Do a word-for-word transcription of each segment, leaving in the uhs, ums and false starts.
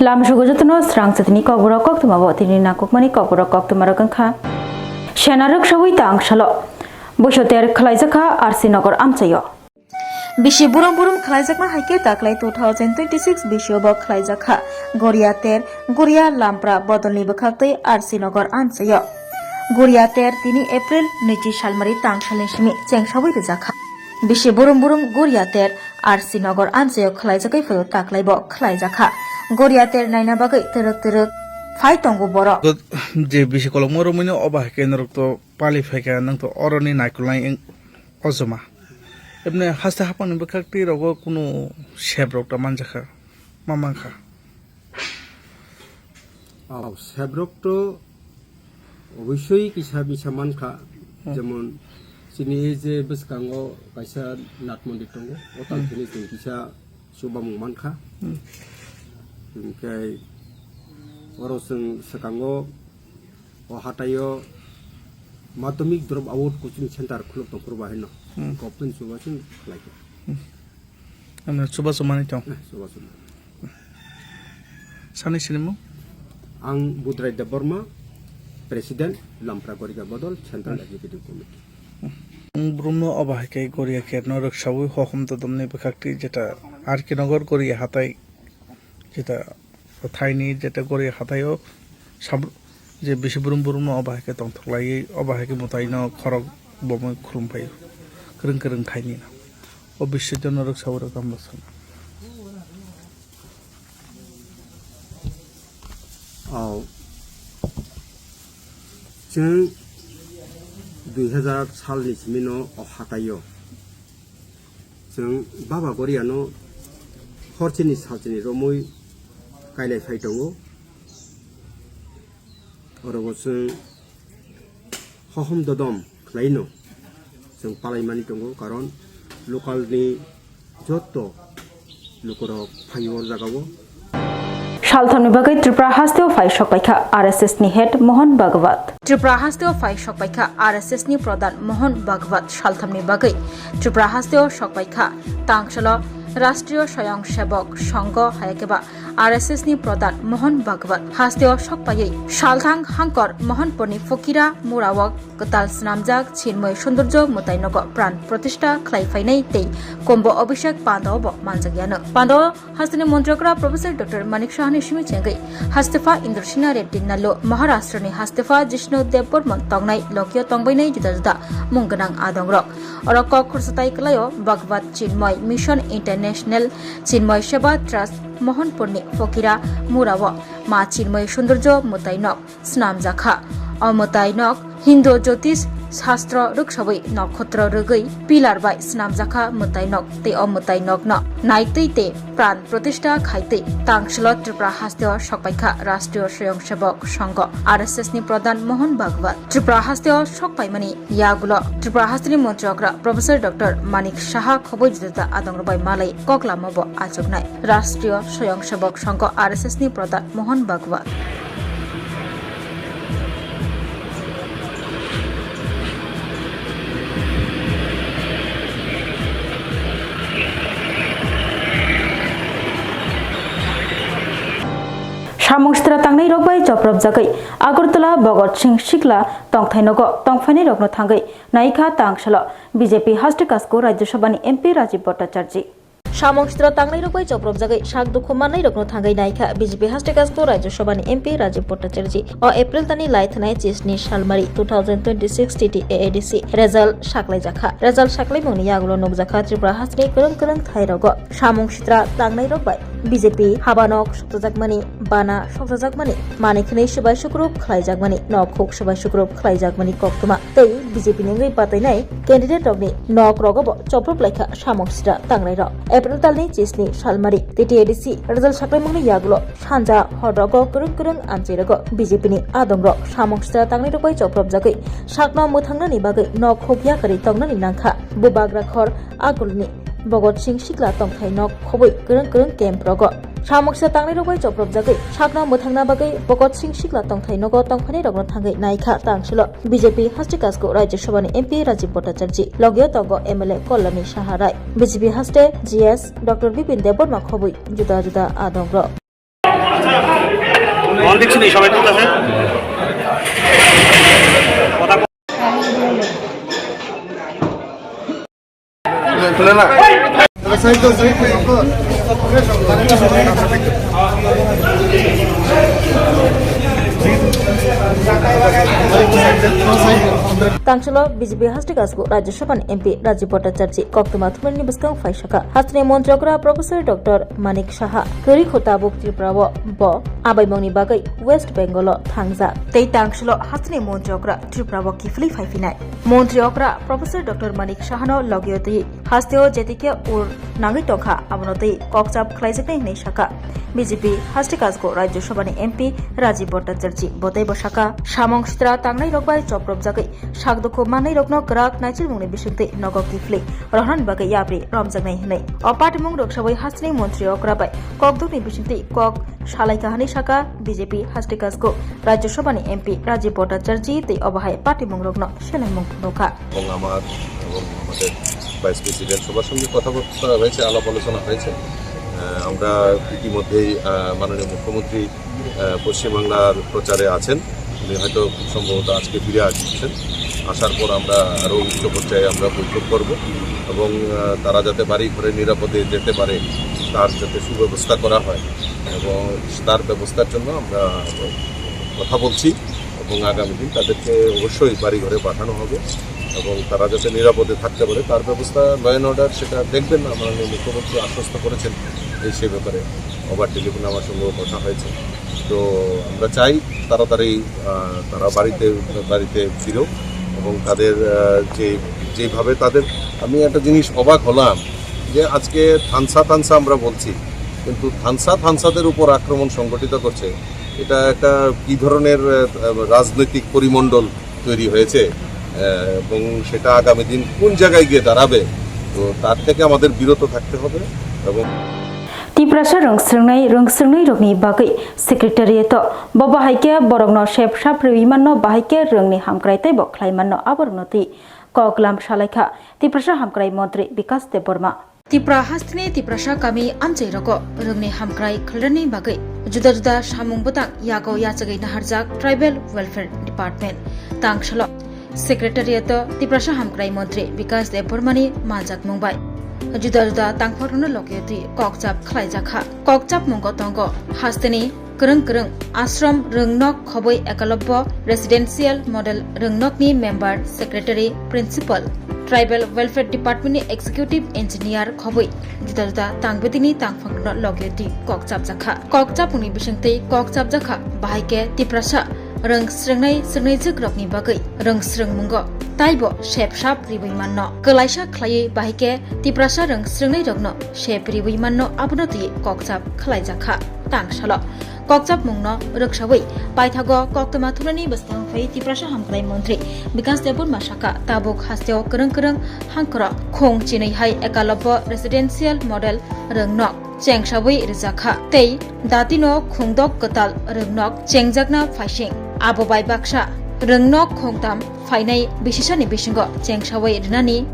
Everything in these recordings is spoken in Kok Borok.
Lama sugo jotono srang chatini kokborok koktwma bo tini nangkukmani kokborok koktwma rok wngkha. Sena rwksawi tang salo. Buisoter khwlaijakha R C Nagar amchaio. Bisi burum burum khwlaijakma hai khe taklai two thousand twenty-six bisio bo khwlaijakha. Goria ter, Goria Lampra bodolni bwkhaktwi R C Nagar amchaio. Goria ter tini April nwichi salmari tang salni simi chengsawi rwjakha. Bisi burum burum Goria ter R C Nagar amchaio khwlaijagwi phaio taklai bo khwlaijakha. Goria ter naina bagwi twrwk twrwk phai tongo borok. Je bisi kolokma romwino obo hai khe norok to pali phaikha, nang to oroni naikolnai wng-, ojoma. Ebne haste haphangni bwkhak twi rogo kunu sep rok ta manjakha, ma mankha. Oh, sep rok to obosoi kisa misa mankha. Hmm. Jemon chini ei je bwskango kaisa Nath Mondir tongo, o tal Hmm. thani chwng kisa chubamung mankha. Hmm. Hinkhe oro chwng swkango o hataio madhyamik drop out coaching center khuluk tongphuru bahai no Hmm. government chubachu khlaikha. Hmm. Ano chubachu manwi tong. Eh, chubachu manwi. Sani sinimung? Ang Budrai Debbarma, President, Lampra Gorika Bodol, Central Hmm. Executive Committee. Ang brumno obo hai khe Goria Kerno rwksawi hohom dodomni bwkhak twi jeta R K Nagar Goria hatai jeta thaini jeta Goria hataio sab-, je bisi burum burumno obo hai khe tongthok laiwi obo hai khe mwtaino khorok bomwi khulum phaio. Kwrwng kwrwng thaini no. O bisyo jono rwksawi rwkam bwsano. Oh. Chwng dui hazar salni simino o hataio. Chwng Baba Goriano horchini salchini romwi kailai phai tongo. Orobo chwng hohom dodom khlaino chwng palaimani tongo, karon local ni jotto lukurok phaio o jagao. Salthamni bagwi Tripura hasteo phai sokpaikha R S S ni head Mohan Bhagwat. Tripura hasteo phai sokpaikha R S S ni pradhan Mohan Bhagwat. Salthamni bagwi Tripura hasteo sokpaikha tangsalo Rashtriya Swayamsevak Sangha hayakeba R S S ni pradhan Mohan Bhagwat. Hasteo sokpaiwi salthang hangkor Mohanpurni Phokira Murao kwtal swnamjak Chinmoy Sundorjo mwtainogo pran protishtha khlai phainai tei kombo Abhishek Pandao bo manjakyano. Pandao hasteni montri okra Professor Doctor Manik Sahani simi chengwi hastepha Indrasena Reddy Nallu, Maharashtrani hastepha Jishnu Debbarman tongnai lokyo tongbainai juda juda mung gwnang adongrok. Oro kok khorsa tai kwlaio Bhagwat Chinmoy Mission International, Chinmoy Seva Trust, Mohanpurni Phokira Murao ma Chinmoy Sundorjo mwtainok swnamjakha. O mwtainok Hindu Jyotish Shastro rwksawi nokhotro rwgwi pillar bai swnamjakha mwtainok tei o mwtainokno naitwi tei pran protishtha khaitwi tangsalo Tripura hasteo sokpaikha Rashtriya Swayamsevak Sangha, R S S ni pradhan Mohan Bhagwat. Tripura hasteo sokpaimani yagulo Tripura hasteni montri okra Professor Doctor Manik Saha khoboi juda juda adongrok bai malai koklamo bo achuknai. Rashtriya Swayamsevak Sangha R S S ni pradhan Mohan Bhagwat. Samung sitra tangnai rok bai chopropjagwi Agartala Bhagat Singh Sikla tongthai nogo tongphainai rokno thangwi naikha tangsalo B J P haste kasku Rajya Sabhani M P Rajiv Bhattacharjee. Samung sitra tangnai rok bai chopropjagwi sak dukhu mannairokno thangwi naikha B J P haste kasku Rajya Sabhani M P Rajiv Bhattacharjee. O April tani lai thanai chisni salmari two thousand twenty-six T T A A D C result saklaijakha. Result saklaimungni yagulo nukjakha Tripura hasteni kwrwng kwrwng thairogo samung sitra tangnairok bai B J P habanok sokjakmani, bana sokjakmani, manwi khwnwi swbai sukrub khlaijakmani, nok huk swbai sukrub khlaijakmani koktwma tei B J P ni wngwi batainai candidate rokni nok rogo bo choprop laikha samung sitra tangnai rok. April talni chisni salmari T T A D C result saklaimungni yagulo sanja hor rogo kwrwng kwrwng amchai rogo B J P ni adong rok samung sitra tangnai rok bai choprop jagwi sakno mwthangnani bagwi nok huk yakarwi tongnani nangkha. Bubagra khor Agulni Bhagat Singh Sikla tongthai nok khobwi kwrwng kwrwng camp rogo. Samung sitra tangnai rok bai choprop jagwi sakno mwthangna bagwi Bhagat Singh Sikla tongthai nogo tongphainai rokno thangwi naikha tangsalo B J P haste kasku Rajya Sabhani M P Rajiv Bhattacharjee, logio tongo M L A Kalyani Saha Rai, B J P haste G S Doctor Bipin Debbarma khobwi juda juda adong rok. দেখছেন এই সবাই করতেছে। Tangshalo B J P Hastikasgo Rajya Sabha ni M P Rajiv Bhattacharjee koktwma thumnaini bwskango phai sakha, hasteni montri okra Professor Doctor Manik Saha kwrwi kho tabuk Tripura o bo abaimungni bagwi West Bengal o thangjak. Tei tangshalo hasteni montri okra Tripura o kiphilwi phai phinai. Montri okra Professor Doctor Manik Sahano logio twi hasteo J T K ur nangwi tongkha, abono twi kokchap khlaijaknai hwnwi sakha. B J P Hastikasgo Rajya Sabha ni M P Rajiv Bhattacharjee bo teibo sakha, samung sitra tangnai rok bai chopropjagwi sak dukhu mannairokno kwrak naichirmungni bisingtwi nogo kiphilwi rohornani bagwi yapri romjaknai hwnwi. O patimung rwksaui hasteni montri okra bai kokdokni bisingtwi kok salaikha hwnwi sakha B J P Hastikasgo Rajya Sabha ni M P Rajiv Bhattacharjee tei obo hai patimungrokno selaimung phunukha. এবং আমার এবং আমাদের vice president সবার সঙ্গে কথাবার্তা হয়েছে, আলাপ আলোচনা হয়েছে। আহ, আমরা ইতিমধ্যেই, আহ, মাননীয় মুখ্যমন্ত্রী, আহ, পশ্চিমবাংলার প্রচারে আছেন। উনি হয়তো খুব সম্ভবত আজকে ফিরে আসছেন। আসার পর আমরা আরও উচ্চ পর্যায়ে আমরা বৈঠক করব এবং, আহ, তারা যাতে বাড়ি ঘরে নিরাপদে যেতে পারে, তার যাতে সুব্যবস্থা করা হয় এবং তার ব্যবস্থার জন্য আমরা কথা বলছি এবং আগামী দিন তাদেরকে অবশ্যই বাড়ি ঘরে পাঠানো হবে এবং তারা যাতে নিরাপদে থাকতে পারে, তার ব্যবস্থা, ল অ্যান্ড অর্ডার, সেটা দেখবেন। মাননীয় মুখ্যমন্ত্রী আশ্বস্ত করেছেন এই সে ব্যাপারে, ওভার টেলিফোনে আমার সঙ্গেও কথা হয়েছে। তো আমরা চাই তাড়াতাড়ি, আহ, তারা বাড়িতে, বাড়িতে ফিরুক এবং তাদের, আহ, যে, যেভাবে তাদের, আমি একটা জিনিস অবাক হলাম যে আজকে থানসা থানসা আমরা বলছি, কিন্তু থানসা থানসাদের উপর আক্রমণ সংগঠিত করছে, এটা একটা কি ধরনের, আহ, রাজনৈতিক পরিমণ্ডল তৈরি হয়েছে, আহ, এবং সেটা আগামী দিন কোন জায়গায় গিয়ে দাঁড়াবে, তো তার থেকে আমাদের বিরত থাকতে হবে। এবং Tiprasa rwng srwngnai, rwng srwngnai rokni bagwi secretariat o bo bahai khe borokno sep sap rwui manno, bahai khe rwngni hamkrai teibo khlai manno, aborokno twi kok lam salaikha Tiprasa hamkrai montri Bikas Debbarma. Tipra hasteni Tiprasa kami amchai rogo rwngni hamkrai khlainani bagwi juda juda samung bwtang yago yachagwi naharjak Tribal Welfare Department. Tang salo Secretariat o Tiprasa hamkrai montri Bikas Debbarmani manjakmung bai juda juda tangphorno lokyotwi kokchap khlaijakha. Kokchapmungo tongo hasteni kwrwng kwrwng ashram rwngnok khobwi Ekalobbo Residential Model rwngnokni member secretary, principal, Tribal Welfare Department ni executive engineer khobwi juda juda tangbidini tangphangno loge di kok chapjakha. Kok chapmungni bisingtwi kok chapjakha, bahai khe Tiprasa rwng srwngnai srwngnai jwkrokni bagwi rwng srwngmungo taibo sep sap ribwi manno. Kwlaisa khlaiwi bahai khe Tiprasa rwng srwngnairokno sep ribwi manno, abono twi kokchap khlaijakha. Tang salo kokchapmungno rwksawi paithago koktwma thumnani bwskang phai Tiprasa hamkrai montri Bikas Debbarma sakha, tabuk hasteo kwrwng kwrwng hangkhoro khung chinwi hai Ekalobbo Residential Model rwngnok chengsawi rwjakha tei datino khungdok kwtal rwngnok chengjakna phaising. Abo bai baksa rwngnok khungtam phainai bisisani bisingo chengsawi rwnani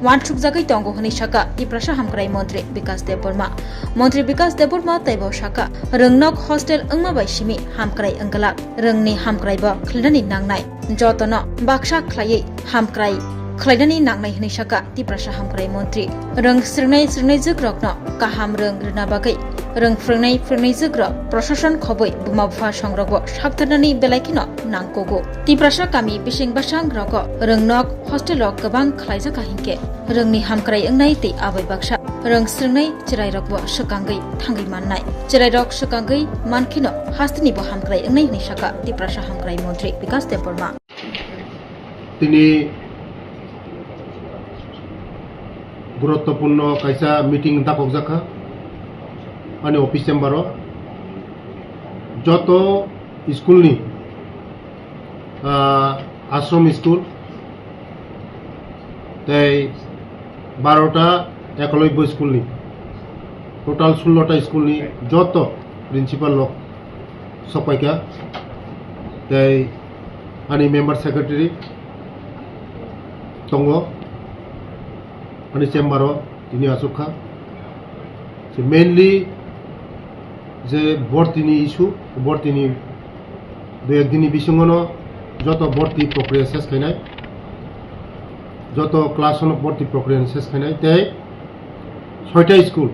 uansukjagwi tongo hwnwi sakha Tiprasa hamkrai montri Bikas Debbarma. Montri Bikas Debbarma teibo sakha, rwngnok hostel wngma bai simi hamkrai wngglak, rwngni hamkraibo khlainani nangnai. Jotono baksa khlaiwi hamkrai khlainani nangnai hwnwi sakha Tiprasa hamkrai montri. Rwng srwngnai srwngnai jwkrokno kaham rwng rwna bagwi rwng phrwngnai phrwngnai jwkrok prosason khobwi buma bupha songrokbo saktharnani belai kheno nangkugo. Tiprasa kami bising bwsang rogo rwngnok hostel rok kwbang khlaijakha hinkhe rwngni hamkrai wngnai tei abai baksa rwng srwngnai chwrairokbo swkangwi thangwi mannai. Chwrairok swkangwi mankheno hastenibo hamkrai wngnai hwnwi sakha Tiprasa hamkrai montri Bikas Debbarma. Tini guruttopurno kaisa meeting dakokjakha ani office chamber o. Joto school ni, ah, Ashram school tei barota Ekalobbo school ni, total sullo ta school ni joto principal rok sokpaikha, tei ani member secretary tongo ani chamber o tini achukha. Se mainly je bortini issue, bortini Dui ek dini bisingono joto borti prokriya ses khainai, joto class-ono borti prokriya ses khainai tei soita school,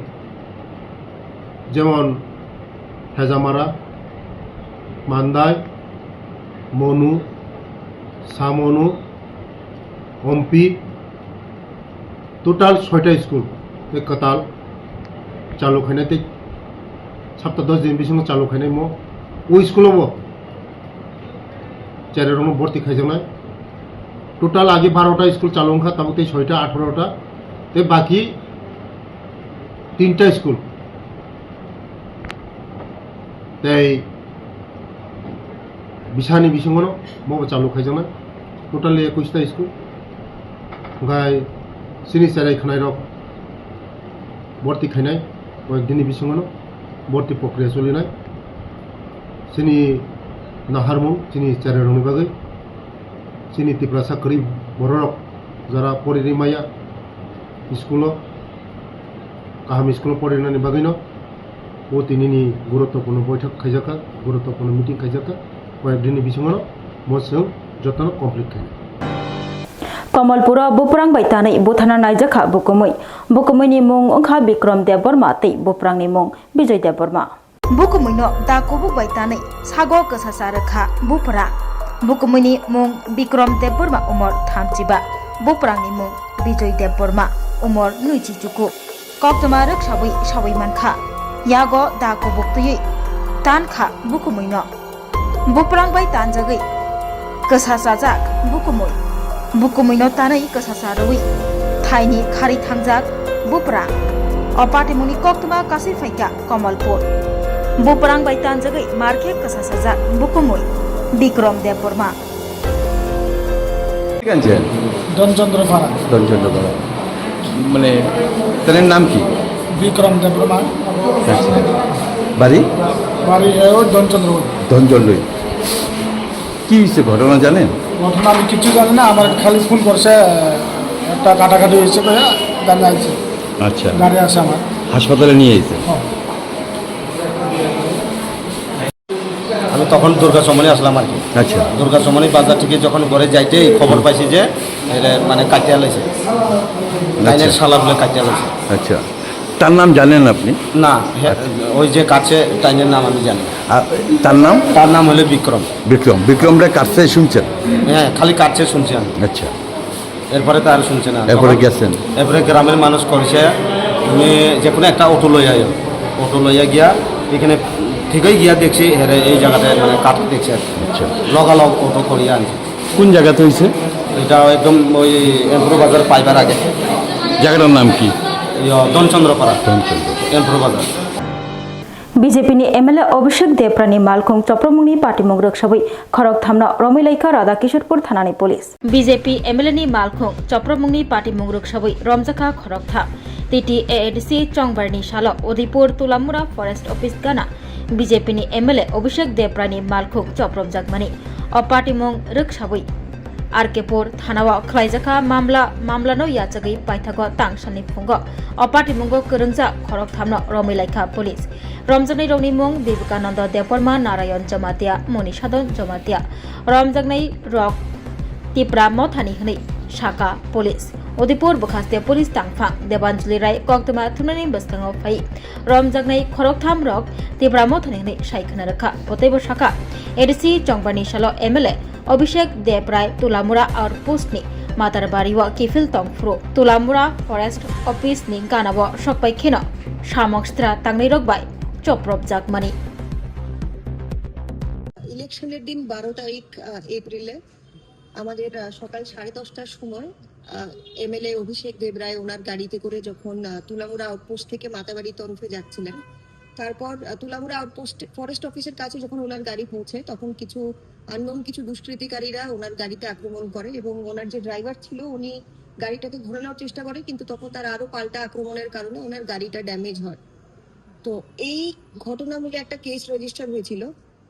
jemon Hejamara, Mandai, Monu, Samonu, Ompi, total soita school tei kwtal chalu khainai tei sapta dos din bisingo chalu khainai mo. O school-o bo cherai rokno borti khaijaknai. Total agi barota school chalu wngkha, tabuk tei soita, atharo ta, tei baki tinta school. Tei bisani bisingono mobo chalu khaijaknai, totally ekush ta school. Hwnkhe chini cherai khwnairok borti khainai, koyek dini bisingono borti prokriya cholinai. Chini naharmung, chini cherairokni bagwi, chini Tiprasa kwrwi bororok jara porinai maya school-o, kaham school-o porinani bagwino o tinini guruttopurno boithok khaijakha, guruttopurno meeting khaijakha, koyek dini bisingono mo chwng jotono complete khainai. Komolpuro buprang bai tanwi buthana naijakha bukumui. Bukumui ni mung wngkha Bikrom Debbarma tei buprang ni mung Bijoy Debbarma. Bukumui no da kubuk bai tanwi sago kwsasa rwkha buprang. Bukumui ni mung Bikrom Debbarma, umor thamchiba. Buprang ni mung Bijoy Debbarma, umor nuichi chuku. Koktwma rwksawi sawi mankha. Yago da kubuk twiwi tankha bukumui no. Buprang bai tanjagwi kwsa chajak bukumui. Bukumui no tanwi kwsa charwi thaini khari thangjak buprang. O patimungni koktwma kasui phaikha Komolpur. Buprang bai tanjagwi markhe kwsa chajak bukumui Bikrom Debbarma. ঠিক আছে। ধনচন্দ্র পাড়া। ধনচন্দ্র পাড়া। মানে, তার নাম কি? বিক্রম দেববর্মা। আচ্ছা। বাড়ি? বাড়ি, এ, ওই ধনচন্দ্র। ধনচন্দ্রই। কি হয়েছে ঘটনা জানেন? ঘটনা আমি কিচ্ছু জানি না, আমার খালি ফোন করছে, একটা কাটাকাটি হয়েছে, তো জানি আইছি। আচ্ছা। গাড়ি আছে আমার। হাসপাতালে নিয়ে এসে? হ্যাঁ। আমি তখন দুর্গা চমনে আসলাম আর কি। আচ্ছা। দুর্গা চমনে বাজার থেকে যখন ঘরে যাইতেই খবর পাইছি যে এটা মানে কাটিয়া লাইছে। ডাইনের শালা বলে কাটিয়া লাইছে। আচ্ছা। তার নাম জানেন আপনি? না, হ্যাঁ, ওই যে কাটছে ডাইনের নাম আমি জানি। আর তার নাম? তার নাম হলো বিক্রম। বিক্রম। বিক্রমরে কাটছে শুনছেন? হ্যাঁ, খালি কাটছে শুনছি আমি। আচ্ছা। এরপরে তো আর শুনছে না। এরপরে গেছেন? এরপরে গ্রামের মানুষ কইছে তুমি যে কোনো একটা অটো লইয়া আইও। অটো লইয়া গিয়া এখানে ঠিকই গিয়া দেখছি হেরে এই জায়গাতে মানে কাটা দেখছি আর কি। আচ্ছা। লগালগ অটো করিয়া আনছি। কোন জায়গাতে হয়েছে? এটা একদম ওই এমপ্রো বাজার পাইবার আগে। জায়গাটার নাম কি? ইয়া, ধনচন্দ্রপাড়া। ধনচন্দ্র। এমপ্রো বাজার। B J P ni M L A Abhishek Debbarma ni malkhung chopromungni patimung rwksawi khorok thamno romwi laikha Radha Kishorpur thanani police. B J P M L A ni malkhung chopromungni patimung rwksawi romjakha khorok tham. T T A A D C chongbarni salo Udaipur Tulamura Forest Office gana B J P ni M L A Abhishek Debbarma ni malkhung chopromjakmani. O patimung rwksawi R K Pur thanao khlaijakha mamla, mamlano yachagwi paithago tang salni phungo o patimungo kwrwngjak khorok thamno romwi laikha police. Romjaknairokni mung Vivekananda Debbarma, Narayan Jamatia, Moni Sadhan Jamatia. Romjaknairok Tipra Mothani hwnwi sakha police. Udaipur bwkhaste police tangphang Debanjali Rai koktwma thumnani bwskango phai romjaknai khorok thamrok Tipra Mothani hwnwi sai khna rwkha. Bo teibo sakha A D C chongbarni salo M L A Abhishek Debrai Tulamura outpost ni Matarbario kiphil tongphuru Tulamura Forest Office ni ganao sokpai kheno samok sitra tangnairok bai chopropjakmani. ইলেকশনের দিন বারো তারিখ আহ, এপ্রিলে আমাদের আহ, সকাল সাড়ে দশটার সময় এমএলএ অভিষেক দেব রায় ওনার গাড়িতে করে যখন আহ, তুলামুড়া আউটপোস্ট থেকে মাতাবাড়ির তরফে যাচ্ছিলেন, তারপর আহ, তুলামুড়া আউটপোস্ট ফরেস্ট অফিসের কাছে যখন ওনার গাড়ি পৌঁছে, তখন কিছু আননোন কিছু দুষ্কৃতিকারীরা ওনার গাড়িতে আক্রমণ করে এবং ওনার যে ড্রাইভার ছিল, উনি গাড়িটাকে ঘোরানোর চেষ্টা করে, কিন্তু তখন তার আরো পাল্টা আক্রমণের কারণে ওনার গাড়িটা ড্যামেজ হয়। তো এই ঘটনা মিলে একটা কেস রেজিস্টার হয়েছিল,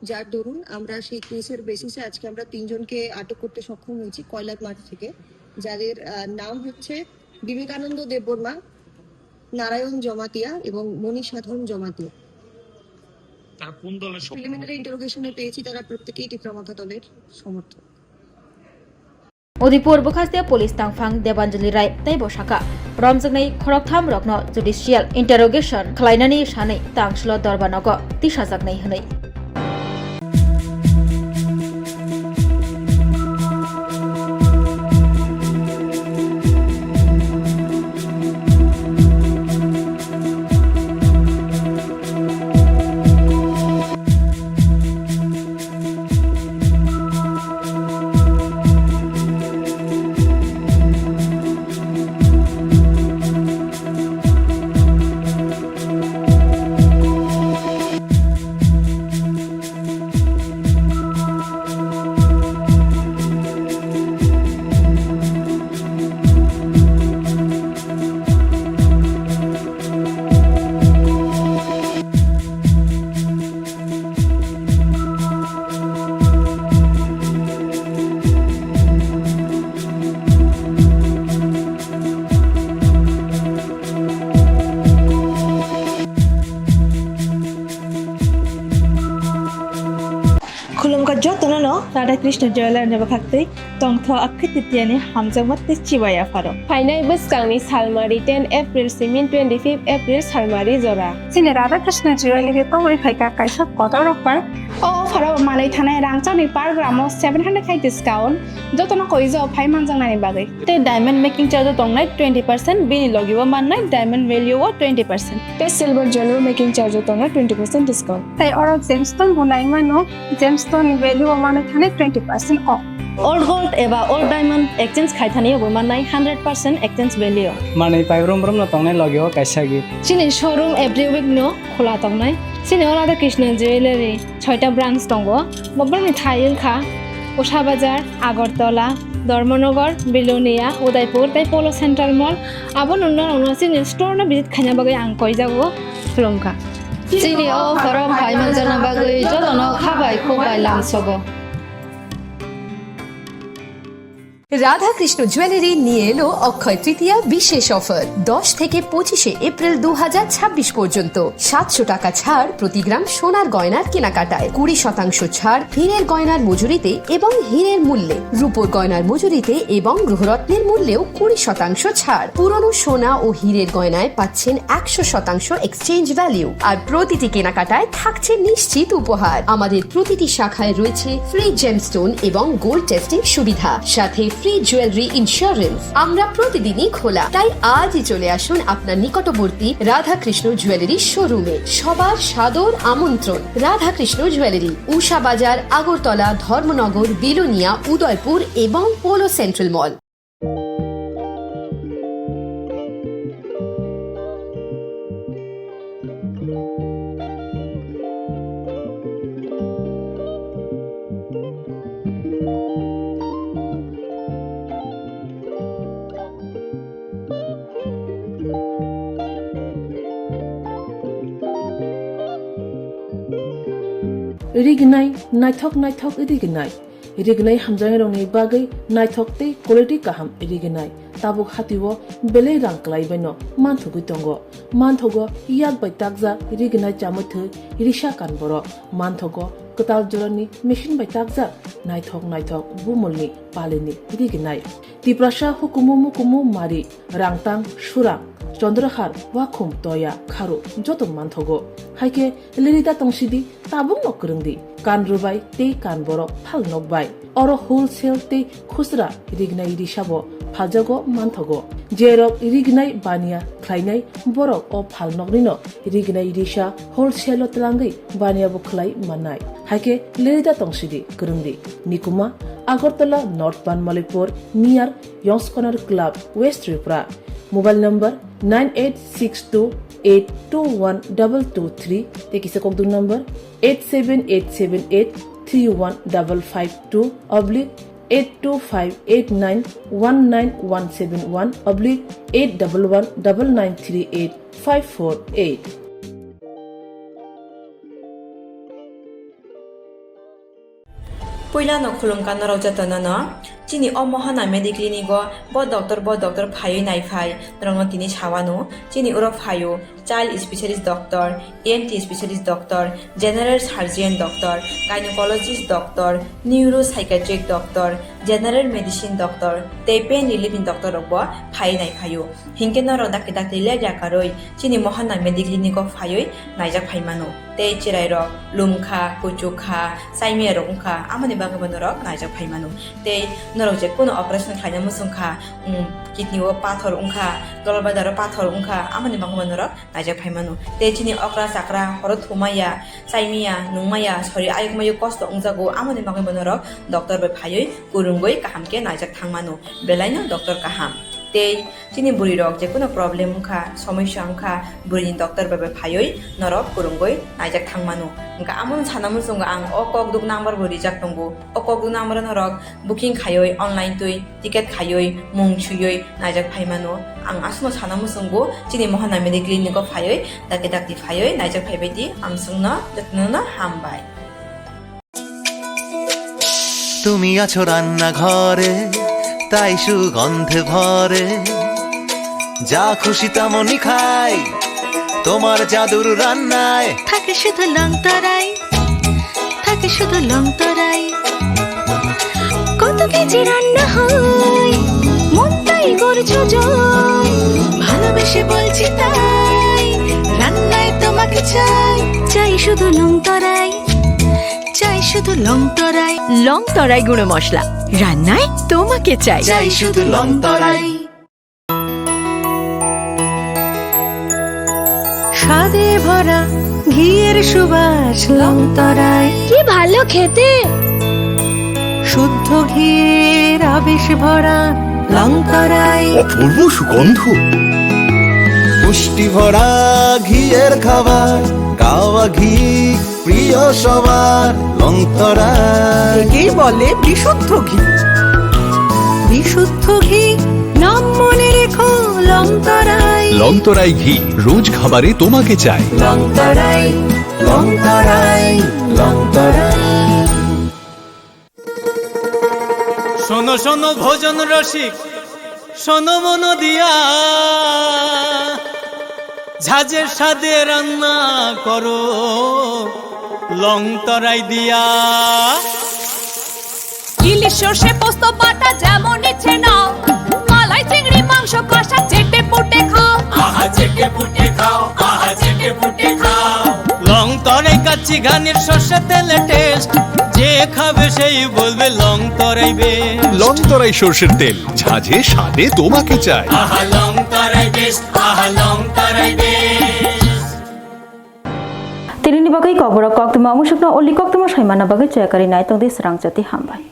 যার দরুন আমরা সেই কেসের বেসিসে আজকে আমরা তিনজনকে আটক করতে সক্ষম হয়েছি কয়লার মাঠ থেকে, যাদের আহ, নাম হচ্ছে বিবেকানন্দ দেববর্মা, নারায়ণ জমাতিয়া এবং মণিসাধন জমাতিয়া। তারা কোন দলের সম- প্রিলিমিনারি ইন্টারোগেশনে পেয়েছি তারা প্রত্যেকেই টিপ্রামথা দলের সমর্থক। Udaipur Bwkhaste police tangphang Debanjali Rai teibo sakha, romjaknai khoroktham rokno judicial interrogation khlainani sanwi tang silo dorba nogo tisajaknai hwnwi. Khulumkha jotono no Radha Krishna Jewelry ni bwkhaktwi tongtho Akhit Titiani hamjakma tei chibai yapharo. Phainai bwskangni salmari ten April simin twenty-fifth April salmari jora. Chini Radha Krishna Jewelry tongwi phaikha kaisa kotor offer. O offer o manwi thanai rangchakni per gram o seven hundred khai discount, jotono koijo phai manjaknani bagwi. Tei diamond making charge o tongnai twenty percent, bini logi o mannai diamond value o twenty percent. Tei silver jewelry making charge o tongnai twenty percent discount. Tei oro gemstone bo nai mano, gemstone ni value o mano thani twenty percent off. Old gold eba old diamond exchange khai thani bo mannai hundred percent exchange value. Manwi pai brum brum no tongnai logi o kaisa gift. Chini showroom every week no khula tongnai. Chini Radha Krishna Jewelry. Soita branch tongo. Bobrokni thai wngkha Usha Bazar, Agartala, Dharmanagar, Bilonia, Udaipur tei Polo Central Mall. Abo nungno nungno chini store no visit khaina bagwi ang koijago, khulumkha. Chini o offer o phai manjakna bagwi jotono kha bai khuk bai lamsogo. Radhakrishna jewellery নিয়ে এলো অক্ষয় তৃতীয়া বিশেষ অফার। দশ থেকে পঁচিশে এপ্রিল দু হাজার ছাব্বিশ পর্যন্ত সাতশো টাকা ছাড় প্রতি গ্রাম সোনার গয়নার কেনাকাটায়, কুড়ি শতাংশ ছাড় হীরের গয়নার মজুরিতে এবং হীরের মূল্যে, রূপোর গয়নার মজুরিতে এবং গ্রহরত্নের মূল্যেও কুড়ি শতাংশ ছাড়। পুরনো সোনা ও হীরের গয়নায় পাচ্ছেন একশো শতাংশ এক্সচেঞ্জ ভ্যালু, আর প্রতিটি কেনাকাটায় থাকছে নিশ্চিত উপহার। আমাদের প্রতিটি শাখায় রয়েছে ফ্রি জেমস্টোন এবং গোল্ড টেস্টিং সুবিধা, সাথে ফ্রি জুয়েলারি ইন্স্যুরেন্স। আমরা প্রতিদিনই খোলা, তাই আজই চলে আসুন আপনার নিকটবর্তী রাধাকৃষ্ণ জুয়েলারি শোরুমে। সবার সাদর আমন্ত্রণ। রাধাকৃষ্ণ জুয়েলারি, উষা বাজার, আগরতলা, ধর্মনগর, বিলোনিয়া, উদয়পুর এবং পোলো সেন্ট্রাল মল। Rignai, naithok naithok rignai. Rignai hamjaknairokni bagwi naithok tei quality kaham rignai. Tabuk hatio belai rang kwlai baino manthogwi tongo. Manthogo yak bai takjak rignai chamwi thwi risa kan borok. Manthogo kwtal jorani machine bai takjak naithok naithok bumulni palini rignai. Tiprasa hukumu mukumu mari, rangtang, surang, chondrahar, wakhum, toya, kharu joto manthogo. Haikhe lerida tongsidi, tabukno kwrwngdi, kan rwbai tei kan borok phal nokbai. Oro wholesale tei khusra rignai risabo phaljago manthogo. Jerok rignai baniya khlainai borok o phal noknino rignai risa wholesale-o twlangwi baniya bo khlai mannai. Haikhe lerida tongsidi kwrwngdi. Nikuma, Agartala North Banmalipur, near Yongskonar Club, West Tripura. Mobile number nine eight six two eight two one double two three, tei kisa kokduk number eight seven eight seven eight three one double five two oblique eight two five eight nine one nine one seven one oblique eight double one double nine three eight five four eight. Puilano khulumkha norok jotono no. Chini o Mohana Mediclinic o bo doctor, bo doctor phaiwi naiphai norokno tini sawano. Chini oro phaio child specialist doctor, E N T specialist doctor, general surgeon doctor, gynecologist doctor, neuropsychiatric doctor, general medicine doctor tei pain relief ni doctor rok bo phaiwi naiphaio. Hinkhe norok dakti dakti lepya karwi chini Mohana Mediclinic o phaiwi naijak phaimano. Tei chwrairok lumkha, kuchukha, chaimiyarok wngkha, amoni bagwi bo norok naijak phaimano. Tei norok je kuno operation khlaina muchungkha, um, kidney o pathor wngkha, dolbadaro pathor wngkha, amoni bagwi bo norok naijak phaimano. Tei chini okra chakra horo thumaya, chaimaya, nungmaya, sori ayukmayo kosto wngjago, amoni bagwi bo norok doctor bai phaiwi kwrwngwi kaham khe naijak thangmano. Belaino doctor kaham. Tei chini bwrwi rok je kuno problem wngkha, somosya wngkha, bwrwini doctor bai bai phaiwi norok kwrwngwi naijak thangmano. Wngkha amoni sana muchungo ang o kokduk number bo rijak tongo. O kokduk number o norok booking khaiwi online twi ticket khaiwi mung swiwi naijak phaimano. Ang aswkno sana muchungo chini Mohana Mediclinic o phaiwi dakti dakti phaiwi naijak phaibai di. Amswkno jotono no hambai. তুমি আছো রান্নাঘরে, তাই সুগন্ধে ভরে। যা খুশি তেমনই খাই, তোমার জাদুর রান্নায়। থাকে শুধু লং তরাই, থাকে শুধু লং তরাই। কত কেজি রান্না হয়, মনটাই করছো জয়। ভালোবেসে বলছি তাই, রান্নায় তোমাকে চাই। চাই শুধু লং তরাই, চাই শুধু লং তরাই। লং তরাই গুঁড়ো মশলা, রান্নায় তোমাকে চাই। চাই শুধু লং তরাই। স্বাদে ভরা ঘিয়ের সুবাস লং তরাই। কি ভালো খেতে। শুদ্ধ ঘিয়ের আবেশ ভরা লং তরাই। অপূর্ব সুগন্ধ। পুষ্টি ভরা ঘিয়ের খাবার, গাওয়া ঘি প্রিয় সবার লং তরাই। একেই বলে বিশুদ্ধ ঘি। বিশুদ্ধ ঘি, নাম মনে রেখো লং তরাই। লং তরাই ঘি, রোজ খাবারে তোমাকে চাই। লং তরাই, লং তরাই, লং তরাই। শোনো শোনো ভোজন রসিক, শোনো মন দিয়া, ঝাঁঝের স্বাদে রান্না করো লং তরাই দিয়া। ইলিশ সর্ষে পোস্ত বাটা যেমন ইচ্ছে নাও, মালাই চিংড়ি মাংস কষা চেটে পুটে খাও। আহা চেটে পুটে খাও, আহা চেটে পুটে খাও। লং তরাই কাচ্চি ঘানির সর্ষে তেলে টেস্ট, যে খাবে সেই বলবে লং তরাই বেস্ট। লং তরাই সর্ষের তেল, ঝাঁঝে স্বাদে তোমাকে চাই। আহা লং তরাই বেস্ট, আহা লং তরাই best. Tinini bagwi kokborok koktwma omusukno uli koktwma soimana bagwi choyakari naitongdi srangchati hambai.